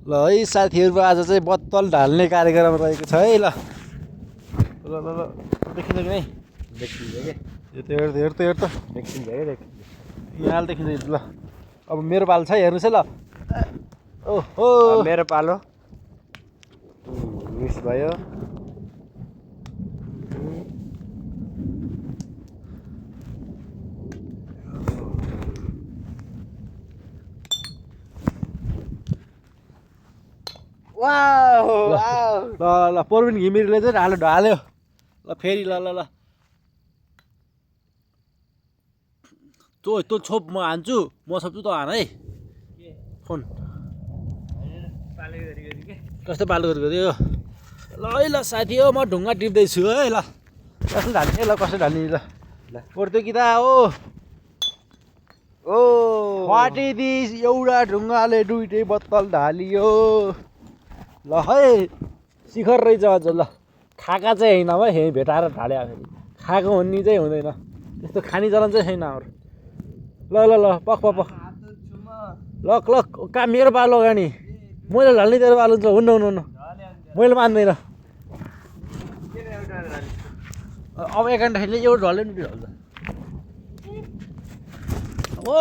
ल है साथीहरु आज चाहिँ बत्तल ढाल्ने कार्यक्रम रहेको छ है ल ल ल ल देखिन्छ कि नै देखिन्छ के यो त हेर त देखिन्छ के देखिन्छ यहाँले देखिन्छ ल अब मेरो पालो छ हेर्नुस् है ल ओहो मेरो पालो मिस भयो वाउ वाउ ल ल परबिन घिमिरेले चाहिँ ढाल्यो ल फेरि ल ल ल तँ छोप म हान्छु म सक्छु त हान है फोन कस्तो पालो गरी ल है ल साथी हो म ढुङ्गा टिप्दैछु है ल कसले ढाल्ने ल कसले ढाल्ने ल पर्थ्यो कि त ओ फाटिदिस एउटा ढुङ्गाले दुइटै बत्तल ढालियो ल है शिखर रहेछ अझ ल खाका चाहिँ होइन है यहीँ भेटाएर ढाल्यो फेरि खाएको भन्ने चाहिँ हुँदैन त्यस्तो खाने चलन चाहिँ छैन हाम्रो ल ल ल पक पक पक लक लक कहाँ मेरो पालो गाडी मैले ढाल्ने तेरो पालो हुन्छ हुन्न हुन्न हुन्न मैले मान्दैन अब एक घन्टा खेल्ने एउटा ढल्यो नि ढल्छ ओ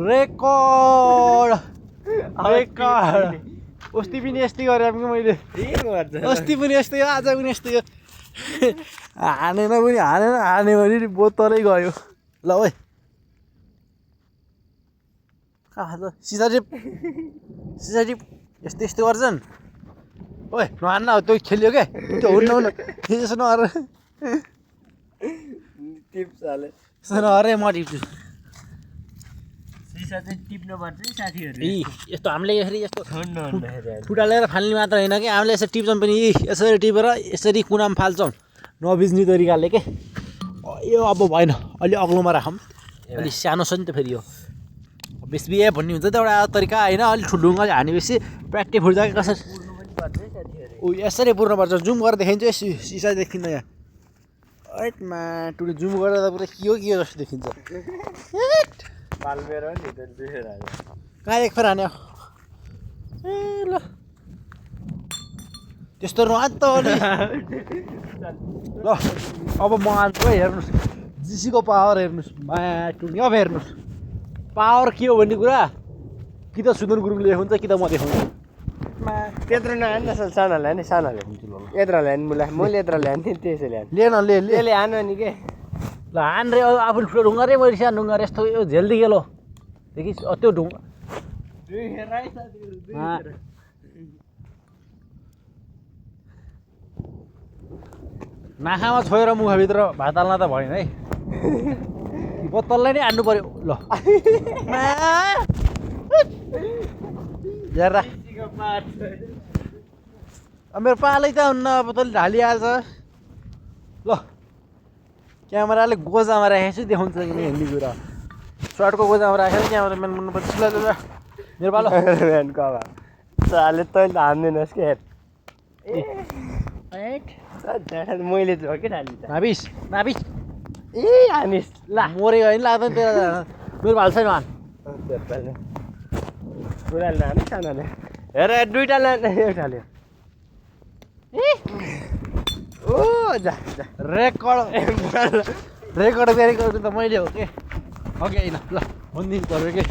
रेकर्ड रेकर्ड अस्ति पनि यस्तै गरेँ कि मैले अस्ति पनि यस्तै हो आज पनि यस्तै हो हानेन पनि हान्यो भने नि बोतलै गयो ल ओइ सिसा टिप यस्तो यस्तो गर्छन् ओइ नहान्न हो त्यो खेल्यो क्या त्यो हुन्न त्यसो नगर टिप्स हाले त्यसो नगरे म टिप्छु सिसा चाहिँ टिप्नुपर्छ है साथीहरु यस्तो हामीले यसरी यस्तो फुटालेर फाल्ने मात्र होइन कि हामीले यसरी टिप्छौँ पनि यसरी टिपेर यसरी कुनामा फाल्छौँ नबिज्ने तरिकाले के यो अब भएन अलि अग्लोमा राखौँ अलिक सानो छ नि त फेरि यो बेसबिए भन्ने हुन्छ त एउटा तरिका होइन अलिक ठुल्ढुङ्गा हानेपछि प्याट्टे फुट्छ कि कसरी ऊ यसरी पुर्नुपर्छ जुम गरेर देखाइन्छ सिसा देखिन्न यहाँ ऐतमा टुडे जुम गरेर त पुरा के हो जस्तो देखिन्छ पालबेर नि त दुखेर कहाँ एक फेर हान्यो ए ल त्यस्तो नहान त अलि ल अब म हान्छु है हेर्नुहोस् जिसीको पावर हेर्नुहोस् टुङ्ग्यो अब हेर्नुहोस् पावर के हो भन्ने कुरा कि त सुन्दर गुरुङले देखाउँछ कि त म देखाउँछु त्यत्रो नहान न सानोलाई नि सानोले यत्रो ल्यान मैले यत्रो ल्यान नि त्यसै ल्यान लिएन त्यसले हान नि के ल हान रे आफूले ठुलो ढुङ्गा रे मैले सानो ढुङ्गा यस्तो यो झेल्दी गेलो देखिस् त्यो ढुङ्गा नाखामा छोएर मुखभित्र भात हाल्न त भएन है बोतललाई नै हान्नु पर्यो ल हेर मेरो पालै त हुन्न अब तैँले ढालिहाल्छ ल क्यामेराले गोजामा राखेको छु देखाउँछ कि हिँड्ने कुरा सर्टको गोजामा राखेर क्यामेराम्यान मुन्नुपर्छ ल ल मेरो पालो म्यानको अब चाले तैँले हान्दैनस् के मैले हो कि ढालि नाबिस ए हानिस् ल मरेको होइन लाग्दैन तेरो मेरो पालो छैन हान पुरा लान सानोले हेर दुईटा लान एउटा ल्यायो ओ जा जा रेकर्ड त मैले हो के अघि होइन ल भनिदिनु पर्यो कि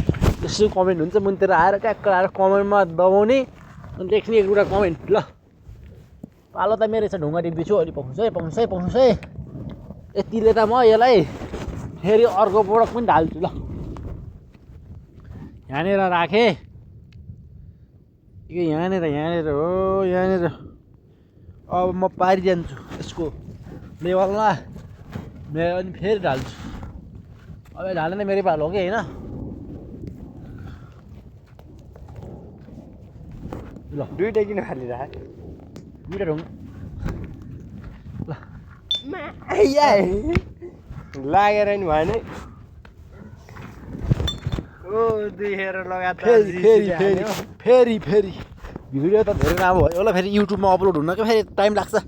यसो कमेन्ट हुन्छ मुनतिर आएर ट्याक्क आएर कमेन्टमा दबाउने अनि लेख्ने एउटा कमेन्ट ल पालो त मेरो छ ढुङ्गा टिप्दैछु अलि पाउनुहोस् है यतिले त म यसलाई फेरि अर्को प्रोडक्ट पनि ढाल्छु ल यहाँनिर राखेँ यहाँनिर हो यहाँनिर अब म पारिजान्छु यसको लेभलमा मेरो अनि फेरि ढाल्छु अब ढाल्ने मेरो पालो हो कि होइन ल दुईटा किन खाली राख दुईटा ढुङ्गा ल लागेर नि भएन ओ दुखेर लगातार फेरि भिडियो त धेरै राम्रो भयो होला फेरि युट्युबमा अपलोड हुन के फेरि टाइम लाग्छ